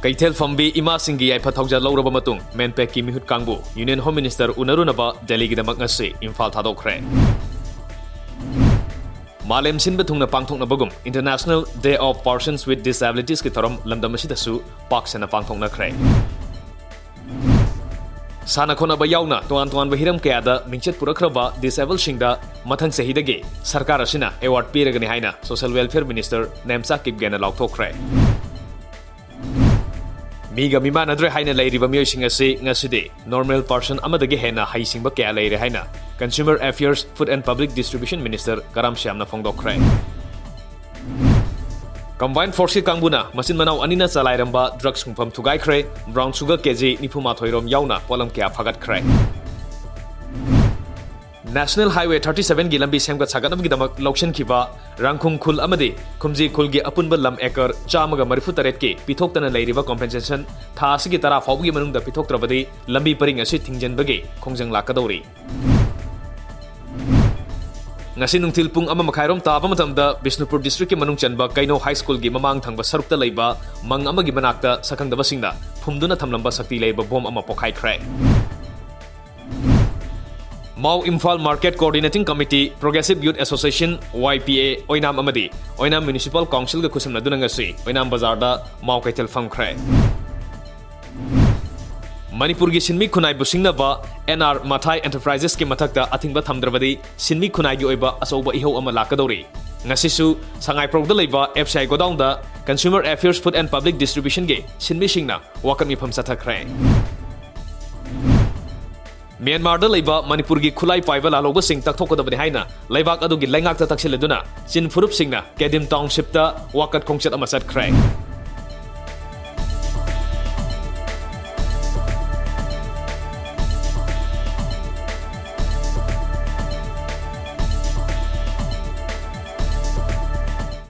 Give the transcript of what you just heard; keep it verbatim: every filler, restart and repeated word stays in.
ꯀꯩꯊꯦꯜ ꯐꯝꯕꯤ ꯏꯃꯥꯁꯤꯡꯒꯤ ꯌꯥꯏꯐ ꯊꯧꯖꯥꯜ ꯂꯧꯔꯕ ꯃꯇꯨꯡ, MANPACꯀꯤ ꯃꯤꯍꯨꯠ ꯀꯥꯡꯕꯨ Union Home Minister ꯎꯅꯔꯨꯅꯕ ꯗꯦꯜꯂꯤꯒꯤꯗꯃꯛ ꯉꯁꯤ ꯏꯝꯐꯥꯜ ꯊꯥꯗꯣꯛꯈ꯭ꯔꯦ꯫ ꯃꯥꯂꯦꯝ ꯁꯤꯟꯕ ꯊꯨꯡꯅ ꯄꯥꯡꯊꯣꯛꯅꯕꯒꯨꯝ International Day of Persons with Disabilitiesꯀꯤ ꯊꯧꯔꯝ ꯂꯝꯗꯝ ꯑꯁꯤꯗꯁꯨ ꯄꯥꯛ ꯁꯟꯅ ꯄꯥꯡꯊꯣꯛꯅꯈ꯭ꯔꯦ꯫ ꯁꯥꯟꯅ ꯈꯣꯠꯅꯕ ꯌꯥꯎꯅ ꯇꯣꯉꯥꯟ ꯇꯣꯉꯥꯟꯕ ꯍꯤꯔꯝ ꯀꯌꯥꯗ ꯃꯤꯡꯆꯠ ꯄꯨꯔꯛꯈ꯭ꯔꯕ disabledꯁꯤꯡꯗ ꯃꯊꯪ ꯆꯍꯤꯗꯒꯤ ꯁꯔꯀꯥꯔ ꯑꯁꯤꯅ award ꯄꯤꯔꯒꯅꯤ ꯍꯥꯏꯅ Social Welfare Minister ꯅꯦꯝꯆꯥ ꯀꯤꯞꯒꯦꯅ ꯂꯥꯎꯊꯣꯛꯈ꯭ꯔꯦ꯫ ꯃꯤꯒ ꯃꯤꯃꯥꯟꯅꯗ꯭ꯔꯦ ꯍꯥꯏꯅ ꯂꯩꯔꯤꯕ ꯃꯤꯑꯣꯏꯁꯤꯡ ꯑꯁꯤ ꯉꯁꯤꯗꯤ normal person ꯑꯃꯗꯒꯤ ꯍꯦꯟꯅ ꯍꯩꯁꯤꯡꯕ ꯀꯌꯥ ꯂꯩꯔꯦ ꯍꯥꯏꯅ Consumer Affairs, Food and Public Distribution Minister Karam ꯁ꯭ꯌꯥꯝꯅ ꯐꯣꯡꯗꯣꯛꯈ꯭ꯔꯦ꯫ Combined Forceꯀꯤ ꯀꯥꯡꯕꯨꯅ ꯃꯆꯤꯟ ꯃꯅꯥꯎ ꯑꯅꯤꯅ ꯆꯂꯥꯏꯔꯝꯕ drug ꯁꯨꯡꯐꯝ ꯊꯨꯒꯥꯏꯈ꯭ꯔꯦ꯫ Brown sugar KG ꯅꯤꯐꯨ ꯃꯥꯊꯣꯏ ꯔꯣꯝ ꯌꯥꯎꯅ ꯄꯣꯠꯂꯝ ꯀꯌꯥ ꯐꯥꯒꯠꯈ꯭ꯔꯦ꯫ National Highway thirty sevenꯒꯤ ꯂꯝꯕꯤ ꯁꯦꯝꯒꯠ ꯁꯥꯒꯠꯅꯕꯒꯤꯗꯃꯛ ꯂꯧꯁꯤꯟꯈꯤꯕ ꯔꯥꯡꯈꯨꯡ ꯈꯨꯜ ꯑꯃꯗꯤ ꯈꯨꯝꯖꯤ ꯈꯨꯜꯒꯤ ꯑꯄꯨꯟꯕ ꯂꯝ acre ꯆꯥꯝꯃꯒ ꯃꯔꯤꯐꯨ ꯇꯔꯦꯠꯀꯤ ꯄꯤꯊꯣꯛꯇꯅ ꯂꯩꯔꯤꯕ compensation ꯊꯥ ꯑꯁꯤꯒꯤ ꯇꯔꯥ ꯐꯥꯎꯕꯒꯤ ꯃꯅꯨꯡꯗ ꯄꯤꯊꯣꯛꯇ꯭ꯔꯕꯗꯤ ꯂꯝꯕꯤ ꯄꯔꯤꯡ ꯑꯁꯤ ꯊꯤꯡꯖꯤꯟꯕꯒꯤ ꯈꯣꯡꯖꯪ ꯂꯥꯛꯀꯗꯧꯔꯤ꯫ ꯉꯁꯤ ꯅꯨꯡꯊꯤꯜ ꯄꯨꯡ ꯑꯃ ꯃꯈꯥꯏꯔꯣꯝ ꯇꯥꯕ ꯃꯇꯝꯗ ꯕꯤꯁꯅꯨꯄꯨꯔ districtꯀꯤ ꯃꯅꯨꯡ ꯆꯟꯕ ꯀꯩꯅꯧ High Schoolꯒꯤ ꯃꯃꯥꯡ ꯊꯪꯕ ꯁꯔꯨꯛꯇ ꯂꯩꯕ ꯃꯪ ꯑꯃꯒꯤ ꯃꯅꯥꯛꯇ ꯁꯛꯈꯪꯗꯕꯁꯤꯡꯅ ꯐꯨꯝꯗꯨꯅ ꯊꯝꯂꯝꯕ ꯁꯛꯇꯤ ꯂꯩꯔꯕ bomb ꯑꯃ ꯄꯣꯈꯥꯏꯈ꯭ꯔꯦ꯫ ꯃꯥꯎ Imphal Market Coordinating Committee, Progressive Youth Association, YPA, ꯑꯣꯏꯅꯥꯝ ꯑꯃꯗꯤ ꯑꯣꯏꯅꯥꯝ Municipal Councilꯒ ꯈꯨꯠꯁꯝꯅꯗꯨꯅ ꯉꯁꯤ ꯑꯣꯏꯅꯥꯝ ꯕꯖꯥꯔꯗ ꯃꯥꯎ ꯀꯩꯊꯦꯜ ꯐꯝꯈ꯭ꯔꯦ꯫ ꯃꯅꯤꯄꯨꯔꯒꯤ ꯁꯤꯟꯃꯤ ꯈꯨꯟꯅꯥꯏꯕꯨ ꯁꯤꯡꯅꯕ NR Mathai Enterprisesꯀꯤ ꯃꯊꯛꯇ ꯑꯊꯤꯡꯕ ꯊꯝꯗ꯭ꯔꯕꯗꯤ ꯁꯤꯟꯃꯤ ꯈꯨꯟꯅꯥꯏꯒꯤ ꯑꯣꯏꯕ ꯑꯆꯧꯕ ꯏꯍꯧ ꯑꯃ ꯂꯥꯛꯀꯗꯧꯔꯤ꯫ ꯉꯁꯤꯁꯨ ꯁꯉꯥꯏꯄ꯭ꯔꯧꯗ ꯂꯩꯕ FCI godownꯗ Consumer Affairs, Food and Public Distributionꯒꯤ ꯁꯤꯟꯃꯤꯁꯤꯡꯅ ꯋꯥꯀꯠ ꯃꯤꯐꯝ ꯆꯠꯊꯈ꯭ꯔꯦ꯫ ꯃ꯭ꯌꯥꯟꯃꯥꯔꯗ ꯂꯩꯕ ꯃꯅꯤꯄꯨꯔꯒꯤ ꯈꯨꯠꯂꯥꯏ ꯄꯥꯏꯕ ꯂꯥꯜꯍꯧꯕꯁꯤꯡ ꯇꯛꯊꯣꯛꯀꯗꯕꯅꯤ ꯍꯥꯏꯅ ꯂꯩꯕꯥꯛ ꯑꯗꯨꯒꯤ ꯂꯩꯉꯥꯛꯇ ꯇꯛꯁꯤꯜꯂꯗꯨꯅ ꯆꯤꯟ ꯐꯨꯔꯨꯞꯁꯤꯡꯅ ꯀꯦꯗꯤꯝ townshipꯇ ꯋꯥꯀꯠ ꯈꯣꯡꯆꯠ ꯑꯃ ꯆꯠꯈ꯭ꯔꯦ꯫